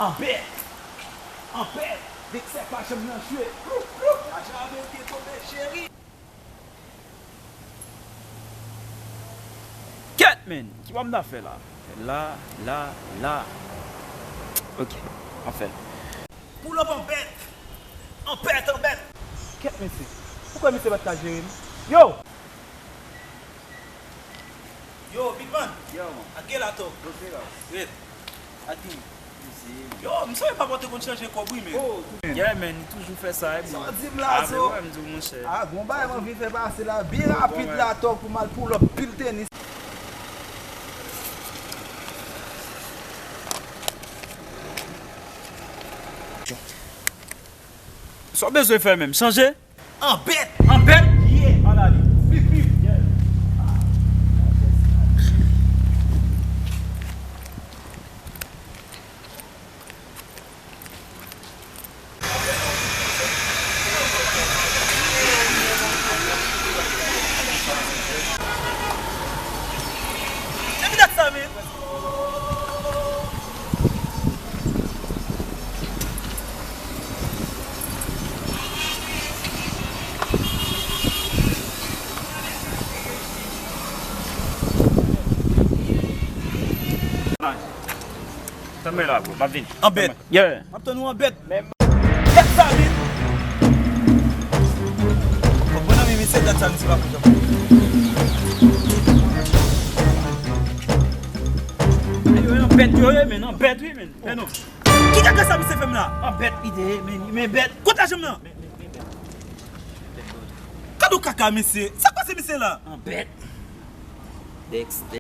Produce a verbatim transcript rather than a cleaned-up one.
An bèt! An bèt! Vèksè pa janm nan jwe. Ploup, ploup! Lajan ameriken tonbe, cheri! Kèt, men! Ki bò m ta fè la? Fè la, la, la. Ok, m ap fè l. Pull up an bèt! An bèt, an bèt! Kèt, mesye! Ou kwè misye pa t ka jere m? Yo! Yo, Big Man! Yo, man. Ak gela to. Yo, se la. Red. Ak ki? Yo, m sonje papa w te konn chanje kòb wi, men. Oh, tou men. Yeah, man, li toujou fè sa, e bon. Sa w di m la, Zo? Ah, men wè, m di w, monchè. Ah, gon bagay m anvi fè pase la, byen rapid la, to, pou m al pull up pil tenis. Sa w bezwen fè menm? Chanje? An bèt! An bèt? Yeah! An ale. Vip, vip! Yeah! Depi dat sa, men. Tann mwen la, bro. M ap vini. An bèt. Yeah. M ap tann ou an bèt. Men dat sa, men. Bon, bon, nan men, men se dat sa, men se pa pou janm. Men yo, an bèt yo ye, men, an bèt, wi, men. Men non. Ki kaka sa misye fè m la? An bèt li te ye, men, men bèt. Kot lajan m nan? Gade yon kaka, mesye. Sa k pase misye la? An bèt. Dexter.